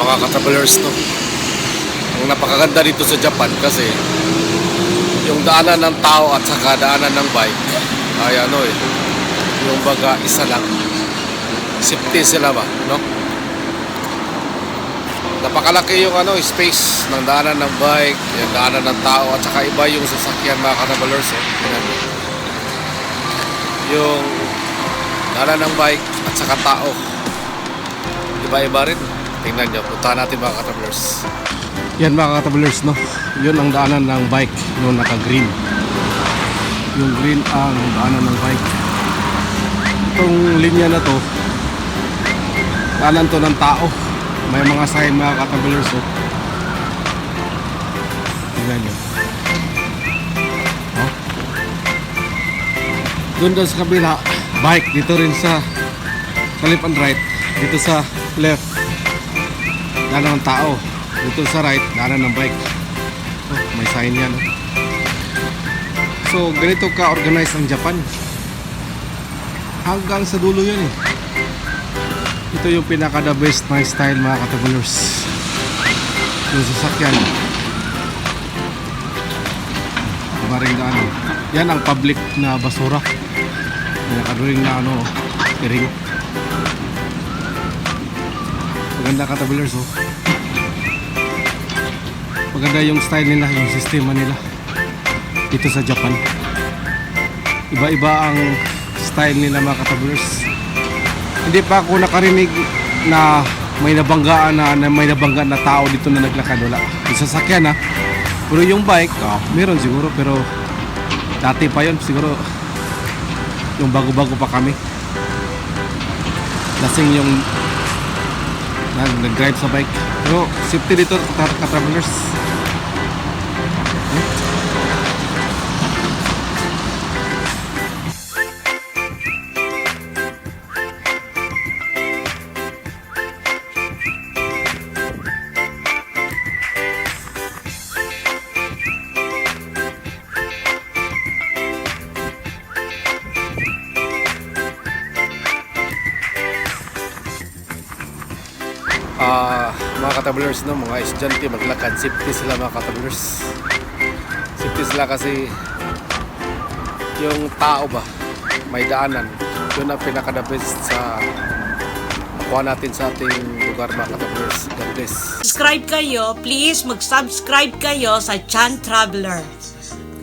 Mga ka-travelers, no? Ang napakaganda dito sa Japan kasi yung daanan ng tao at saka daanan ng bike ay ano eh, yung baga isa lang. Safety sila ba, no? Napakalaki yung ano, space ng daanan ng bike, yung daanan ng tao at saka iba yung sasakyan, mga ka-travelers, eh. Tingnan niyo. Yung daanan ng bike at saka tao, iba-iba rin. Tingnan nyo, puntahan natin, mga ka-travelers. Yan, mga ka-travelers, no? Yun ang daanan ng bike, no, naka-green. Yung green ang daanan ng bike. Itong linya na to, daanan to ng tao. May mga sign, mga ka-travelers, oh. Tingnan nyo. Oh. Doon daw sa kabila, bike. Dito rin sa left and right. Dito sa left, daanan ng tao. Dito sa right, daanan ng bike. Oh, may sign yan. Oh. So, ganito ka-organize ang Japan. Hanggang sa dulo yun eh. Ito yung pinaka the best na style, mga ka-travelers. Yung sasakyan. Iba rin na ano. Yan ang public na basura. May nakaduring na ano, ring. Maganda, ka-travelers, oh. Maganda yung style nila, yung sistema nila dito sa Japan. Iba-iba ang style nila, mga ka-travelers. Hindi pa ako nakarinig na may nabanggaan na may nabanggaan na tao dito na naglakad, wala. Yung sasakyan ha. Pero yung bike, oh, meron siguro, pero dati pa yun siguro, yung bago-bago pa kami. Lasing yung nag-drive sa bike. Pero safety dito, ka-travelers. Ah, mga ka-travelers, no, mga estudyante maglakad, safety sila, mga ka-travelers. Safety sila kasi yung tao ba, may daanan. Yun ang pinaka the best sa nakuha natin sa ating lugar, mga ka-travelers. God bless. Subscribe kayo, please mag-subscribe kayo sa Chan Traveler.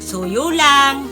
So, yun lang.